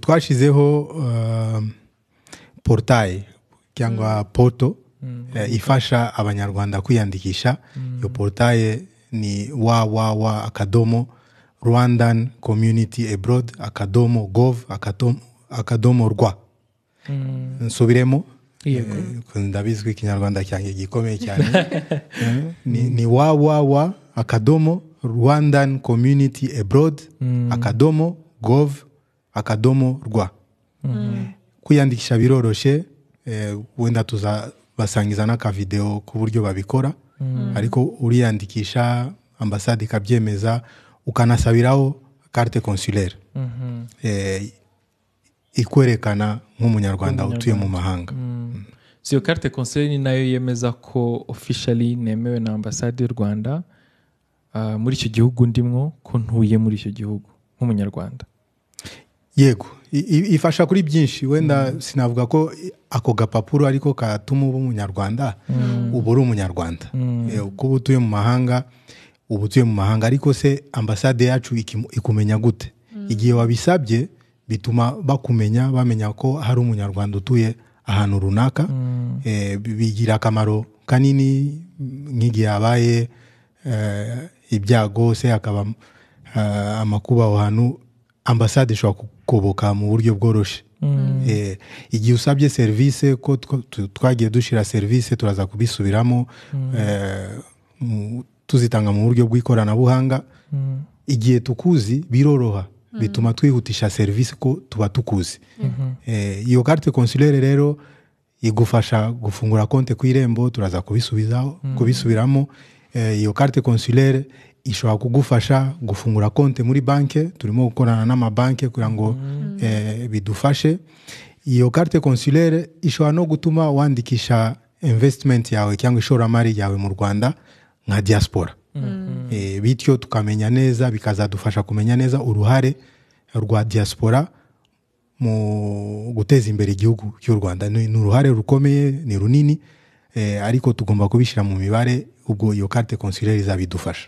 Twashyizeho portail cyangwa portal ifasha Abanyarwanda kwiyandikisha. Iyo portail ni www.rwandancommunityabroad.gov.rw. Nsubiremo. Yego. Ndabizi ko Ikinyarwanda cyanjye gikomeye cyane. Ni www.rwandancommunityabroad.gov.rw. Kwiyandikisha biroroshye. Wenda tuzabasangiza n'akavideo ku buryo babikora, ariko uriyandikisha, ambasade ikabyemeza, ukanasabiraho carte consulaire ikwerekana nk'Umunyarwanda utuye mu mahanga. So iyo carte consulaire ni nayo yemeza ko officially nemewe na ambasade y'u Rwanda muri icyo gihugu ndimwo, ko ntuye muri icyo gihugu nk'Umunyarwanda. Yego, ifasha kuri byinshi. Wenda sinavuga ko ako gapapuro ariko katuma uba Umunyarwanda. Uba uri Umunyarwanda. Kuba utuye mu mahanga, uba utuye mu mahanga, ariko se ambasade yacu ikumenya gute? Igihe wabisabye bituma bakumenya, bamenya ko hari Umunyarwanda utuye ahantu runaka. Bigira akamaro kanini nk'igihe habaye ibyago se, hakaba amakuba aho hantu, ambasade ishobora kugoboka mu buryo bworoshye. Igihe usabye serivisi, ko twagiye dushyira serivisi, turaza kubisubiramo, tuzitanga mu buryo bw'ikoranabuhanga, igihe tukuzi biroroha, bituma twihutisha serivisi ko tuba tukuzi. Iyo carte consulaire rero igufasha gufungura konti ku Irembo, turaza kubisubizaho, kubisubiramo. Iyo carte consulaire ishobora kugufasha gufungura konti muri banki, turimo gukorana n'amabanki kugira ngo bidufashe. Iyo carte consulaire ishobora no gutuma wandikisha investment yawe cyangwa ishoramari ryawe mu Rwanda nka diaspora. Bityo tukamenya neza, bikazadufasha kumenya neza uruhare rwa diaspora mu guteza imbere igihugu cy'u Rwanda. Ni uruhare rukomeye, ni runini, ariko tugomba kubishyira mu mibare. Ubwo iyo carte consulaire izabidufasha.